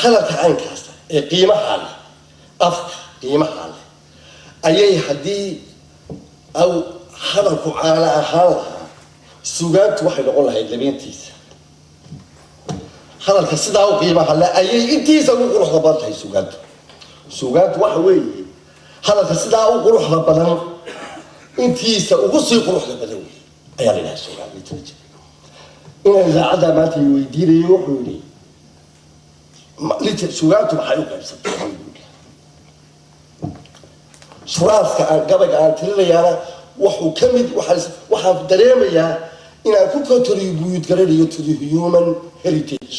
Hadalka caynkaasa ee qiimaha leh, afka qiimaha leh, ayay haddii aw hadalku caana ahaan lahaa, sugaantu waxay noqon lahayd labeentiisa. Hadalka sidaa u qiimaha leh ayay intiisa ugu quruxda badan tahay sugaantu. Sugaantu waxa weeye hadalka sidaa u quruxda badan intiisa ugu sii quruxda badan wey ayaa la yidhaha sugaan, literature. Inaan idaacadda maanta i weydiinayo, wuxuu yidhi, "Sugaantu maxay u qaybsantay?" Suraadka aan gabayga aan tirinayaana wuxuu ka mid waxaan dareemayaa inaan ku contribute garanayo to the human heritage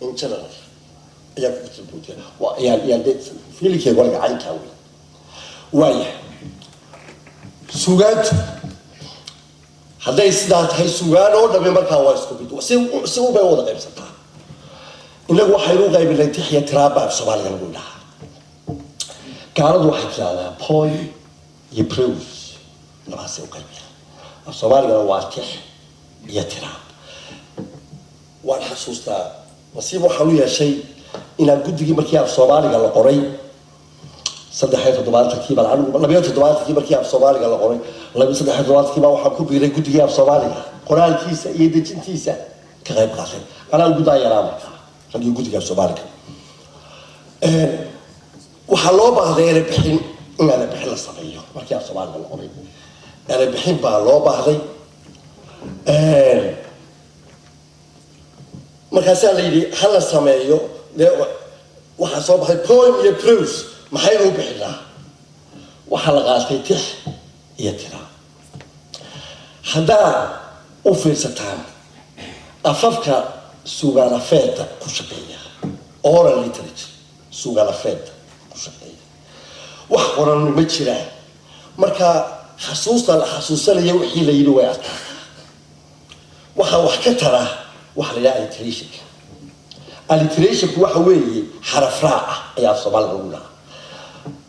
in general ayaan ku contribute waa ayaan de feelingkeyga waliga caynkaa wey. Waaya, sugaantu hadday sidaa tahay, sugaan oo dhami markaa waa isku mid, si ubay wada qaybsantaa. Inagu waxaynu u qaybinay tix iyo tiraaba, af Soomaaliga lagu dhahaa. Gaaladu waxay tidahdaa poem iyo prose, labaasay u qaybiyaan. Af Soomaaligana waa tix iyo tiraab. Waan xasuustaa, nasiib waxaan u yeeshay inaan guddigii markii af Soomaaliga la qoray 73-kii baan anigu, 72-kii markii af Soomaaliga la qoray, 73-kii baa waxaan ku biiray guddigii af Soomaaliga qoraalkiisa iyo dejintiisa ka qayb qaatay. Anaa guddaa yaraa markaa raggii guddiga af Soomaaliga. Waxaa loo baahday erey bixin, in erey bixin la sameeyo. Markii af Soomaaliga la qoray, erey bixin baa loo baahday. Markaasaa la yidhi ha la sameeyo. Dee waxaa soo baxay poem iyo prose, maxaynu u bixinaa? Waxaa la qaatay tix iyo tiraab. Haddaa u fiirsataan afafka sugaanafeeda ku shaqeeya, oral literature, sugaanafeeda ku shaqeeya, wax qoran ma jiraan. Marka xasuusta la xasuusanaya wixii la yidhi way adkaataa. Waxaa wax ka tara waxa la yidhaha alliterationka. Alliterationku waxa weeye xaraf raac ah ayaa af Soomaaliga lagu dhahaa.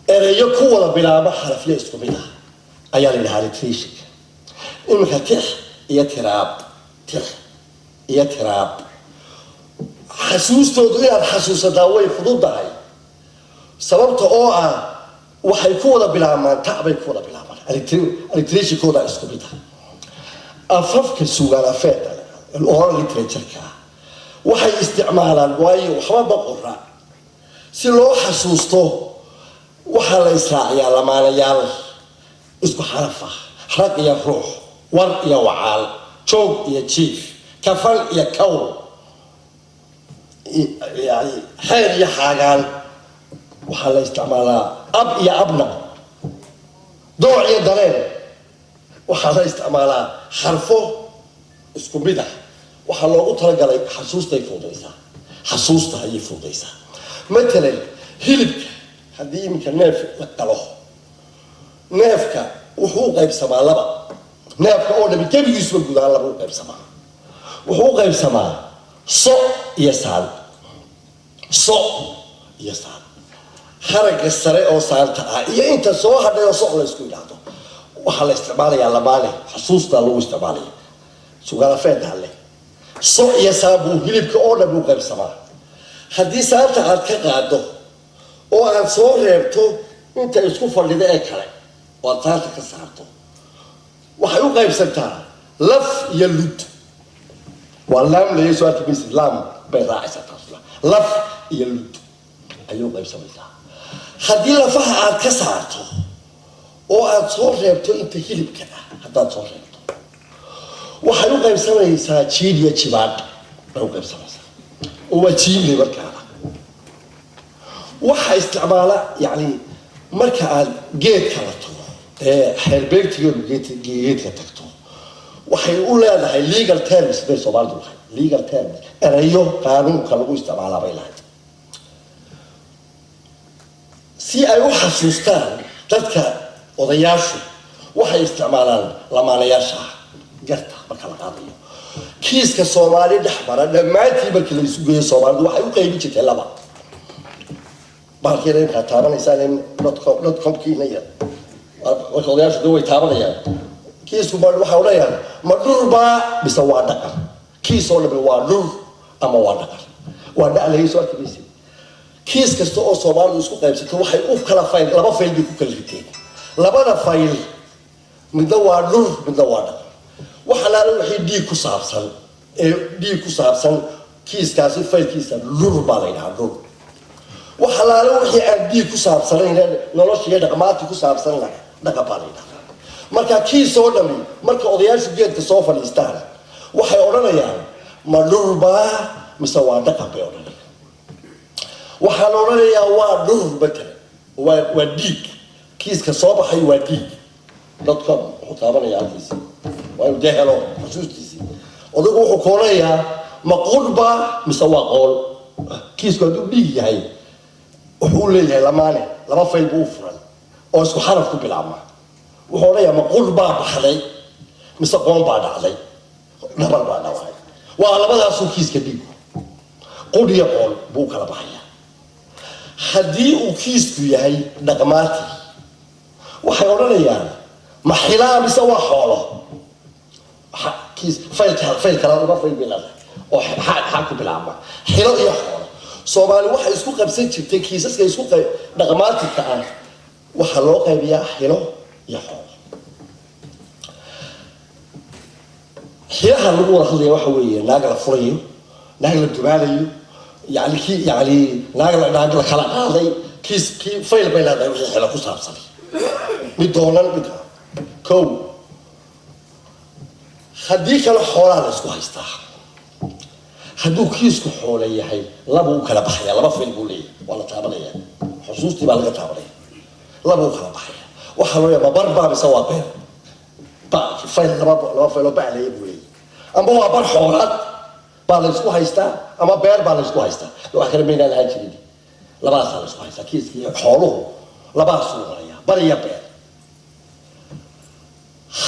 Ereyo ku wada bilaabo xarafyo isku mid ah ayaa la yidhaha alliterationka. Iminka tix iyo tiraab, tix iyo tiraab, xasuustoodu inaad xasuusataa way fududahay, sababta oo ah waxay ku wada bilaabmaan ta bay ku wada bilaabmaan, alliterationkooda isku mid ah. Afafka sugaan afeeda, oral literature-ka, waxay isticmaalaan, waayo waxba ma qora, si loo xasuusto waxaa la israaciyaa lamaanayaal isku xaraf ah: rag iyo ruux, war iyo wacaal, joog iyo jiif, kafan iyo kawl, yani xeer iyo xaagaan. Waxaa la isticmaalaa ab iyo abna, dooc iyo dareen. Waxaa la isticmaalaa xarfo isku mid ah. Waxaa loogu talagalay xasuustay fuudaysaa, xasuusta ayay fuudaysaa. Matalan hilibka, haddii iminka neef la qalo, neefka wuxuu u qaybsamaa laba. Neefka oo dhami gebigiisuba guud ahaan laba u qaybsamaa. Wuxuu u qaybsamaa so iyo saan, so iyo saan. Haragga sare oo saanta ah iyo inta soo hadhay oo soc la isku yidhaahdo. Waxaa la isticmaalayaa lamaane, xasuustaa lagu isticmaalaya sugaanafeedha leh. So iyo saan buu hilibka oo dhan u qaybsamaa. Haddii saanta aad ka qaado oo aad soo reebto inta isku fadhida ee kale oo aad saanta ka saarto, waxay u qaybsantaa laf iyo lud. Waa laam laya soo arki maysid, laam bay raacaysaa taasuna. Laf iyo lud ayay u qaybsamaysaa. Haddii lafaha aad ka saarto oo aad soo reebto inta hilibka ah, haddaad soo reebto, waxay u qaybsamaysaa jiid iyo jibaadh bay u qaybsamaysaa, oo waa jiimle. Markaana waxa isticmaala, yani marka aad geedka la tago ee xeerbeegtigeedu geedka tagto, waxay u leedahay legal terms bay Soomaalidu lahayd, legal terms, erayo qaanuunka lagu isticmaalaa bay lahayd, si ay u xasuustaan dadka odayaashu. Waxay isticmaalaan lamaanayaasha garta marka la qaadayo kiiska Soomaali dhex mara dhammaantii. Markii la isu geeyo, Soomaalidu waxay u qaybin jirtay laba. Bahalkeena imkaa taabanaysaan .com, .comkiina yar, marka odayaashu de way taabanayaan kiisku ma waxa odhanayaan, ma dhurbaa mise waa dhaqan? Kiis oo dhami waa dhur ama waa dhaqan, waa dhaclayay, soo arki maysid. Kiis kasta oo Soomaalidu isku qaybsato waxay u kala fayl, laba fayl bay ku kala riteen. Labada fayl midna waa dhur, midna waa dhaqan. Wax alaala wixii dhiig ku saabsan ee dhiig ku saabsan kiiskaasi faylkiisa dhur baa la yidhahaa, dhur. Wax alaala wixii aan dhiig ku saabsanayn, nolosha iyo dhaqmaadki ku saabsan lah, dhaqan baa la yidhahdaa. Marka kiis oo dhami marka odayaashu geedka soo fadhiistaan waxay odhanayaan ma dhurbaa mise waa dhaqan bay odhanayaan. Waxaa la odhanayaa waa dhur matalan, waa dhiig. Kiiska soo baxay waa dhiig. Dadka wuxuu taabanaya halkiisi waa inuu dee helo xusuustiisii. Odaygu wuxuu koonayaa ma qudhbaa mise waa qool. Kiisku hadduu dhiig yahay wuxuu leeyahay lamaane, laba fayl buu u furan oo isku xaraf ku bilaabma. Wuxuu odhanayaa ma qudh baa baxday mise qoon baa dhacday, dhabal baa dhawacay. Waa labadaasuu kiiska dhiigu, qudh iyo qoon buu u kala baxaya. Haddii uu kiisku yahay dhaqmaati waxay odhanayaan ma xilaa mise waa xoolo. Kiis faylka fayl kala laba fayl bay leedahay oo xaa ku bilaabma, xilo iyo xoolo. Soomaali waxay isku qabsan jirtay kiisaska isku dhaqmaatika ah waxaa loo qaybiyaa xilo iyo xoolo. Xilaha lagu wada hadlaya waxa weeye naag la furayo, naag la dumaalayo, yani kii yani naag la kala qaaday. Kiis kii fayl bay leedahay wixii xilo ku saabsanay, mid doonan mid kow. Haddii kale xoolaha la isku haystaa, hadduu kiisku xoolo yahay laba u kala baxaya, laba fayl buu leeyahay, waa la taabanaya, xusuustii baa laga taabanaya, laba u kala baxaya. Waxaa loo yaaba bar baa mise waa beer, ba fayl laba fayl oo baclaya buu leeyahay. Amba waa bar xoolaad baa la isku haystaa ama beer baa la isku haystaa, wax kale maynaan lahaan jirin. Labadaasaa la isku haystaa kiiskii xooluhu, labadaasuu noqonayaa, bar iyo beer.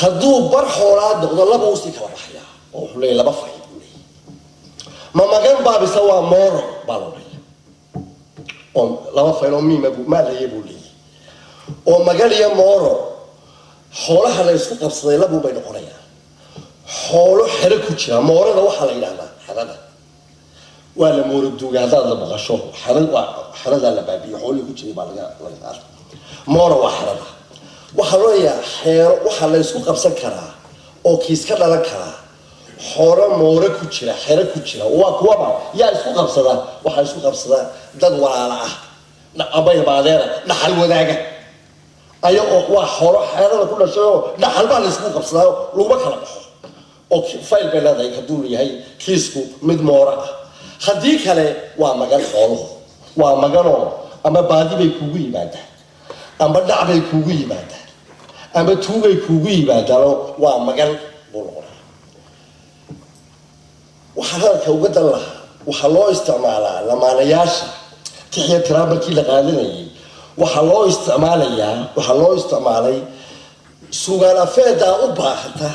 Hadduu bar xoolaad noqdo laba usii kala baxayaa oo wuxuu leeyahay laba fayl buu leeyahay. Ma magan baa mise waa mooro baa la odhanaya, oo laba fayl oo miima buu maalaya buu leeyahay, oo magan iyo mooro. Xoolaha la isku qabsaday labuu bay noqonayaan. Xoolo xero ku jira, moorada waxaa la yidhahdaa xerada, waa la mooro duuga haddaad la maqasho, waa xeradaa la baabiyo, xoolihii ku jiray baa laga qaatay. Mooro waa xerada. Waxaa loo leeyahaa xeero waxaa la isku qabsan karaa oo kiis ka dhalan karaa xoolo mooro ku jira, xero ku jira. Waa kuwaba yaa isku qabsadaa? Waxaa isku qabsadaa dad walaala ah amba ilmaadeera dhaxal wadaaga aya, oo waa xoolo xeerada ku dhashay oo dhaxal baa la isku qabsadaa, laguma kala baxo, oo fayl bay leedahay hadduu yahay kiisku mid mooro ah. Haddii kale waa magan, xooluhu waa maganoo ama baadi bay kuugu yimaadaan, ama dhac bay kuugu yimaadaan, ama tuugay kuugu yimaadaanoo waa magan buu noqonaya. Waxaa hadalka uga dan lahaa waxaa loo isticmaalaa lamaanayaasha tixiya tiraa markii la qaadanayay, waxaa loo isticmaalayaa, waxaa loo isticmaalay sugaan afeedaa u baahata.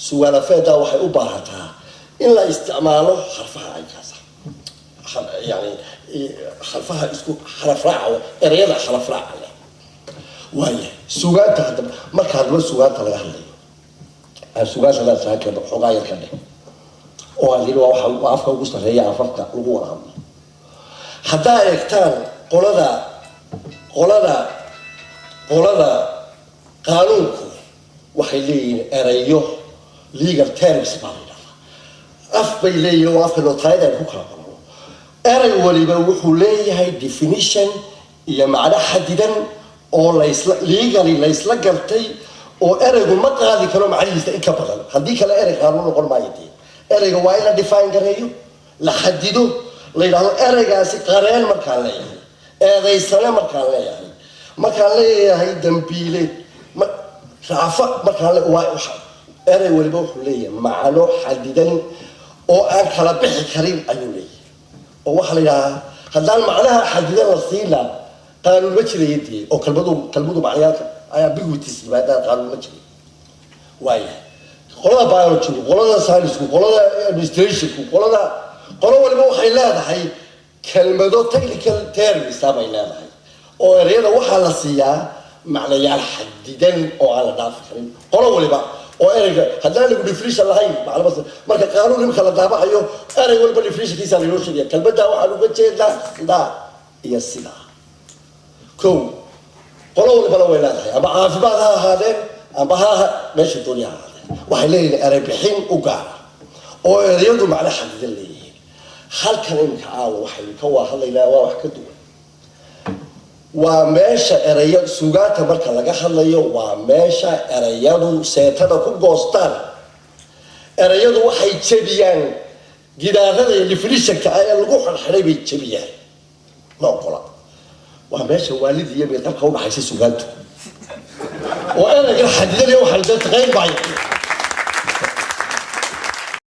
Sugaan afeedaa waxay u baahataa in la isticmaalo xarfaha aykaasa, yani xarfaha isku xaraf raaca, ereyada xaraf raaca leh. Waaya sugaanta haddaba, marka haddaba sugaanta laga hadlayo, aan sugaanta laasahan xoogaa yar ka dheh oo aan yidhi waa waxa waa afka ugu sarreeya afafka lagu wada hadlo. Haddaa eegtaan qolada qaanuunku waxay leeyihiin erayo, legal terms baa la yidhahdaa, af bay leeyihiin oo afka notaayada aynu ku kala qorano. Erey waliba wuxuu leeyahay definition iyo macno xadidan oo laysla legally laysla gartay, oo ereygu ma qaadi karo macnihiisa in ka badan. Haddii kale erey qaanuun noqon maayo. Dee ereyga waa in la define gareeyo, la xadido, la yidhahdo ereygaasi qareen markaan leeyahay, eedaysane markaan leeyahay, markaan leeyahay dambiile, raafa markaan waa erey waliba wuxuu leeyahay macno xadidan oo aan kala bixi karin ayuu leeyahay. Oo waxaa la yidhahaa haddaan macnaha xadidan la siina qaanuun ma jiraya dee, oo kalmadu macnayaalka ayaa ambiguities yimaadaan, qaanuun ma jiray. Waayahay qolada biologygu, qolada scienceku, qolada administrationku, qolo waliba waxay leedahay kelmado technical terms bay leedahay, oo ereyada waxaa la siiyaa macnayaal xadidan oo aan la dhaafi karin qolo waliba. Oo ereyga haddaan lagu definition lahayn maclama, marka qaanuun imka la daabacayo erey walba definitionkiisa lainoo sheegaya, kelmaddaa waxaan uga jeedaa daa Iyo sidaa kow, qolo walibana way leedahay, ama caafimaad ha ahaadeen ama ha meesha dooniya ha ahaadeen, waxay leeyihiin erey bixin u gaara oo ereyadu macno xadidan leeyihiin. Halkan iminka caawa waxaynu ka waa hadlaynaa waa wax ka duwan. Waa meesha ereya sugaanta marka laga hadlayo, waa meesha ereyadu seetada ku goostaan. Ereyadu waxay jebiyaan gidaarada iyo definitionka ee lagu xirxiray bay jebiyaan, ma ogola. Waa meesha waalida iyo miirqabka udhaxaysa sugaantu, oo ereygan xadidanaya waxaa dee taqayn maayo.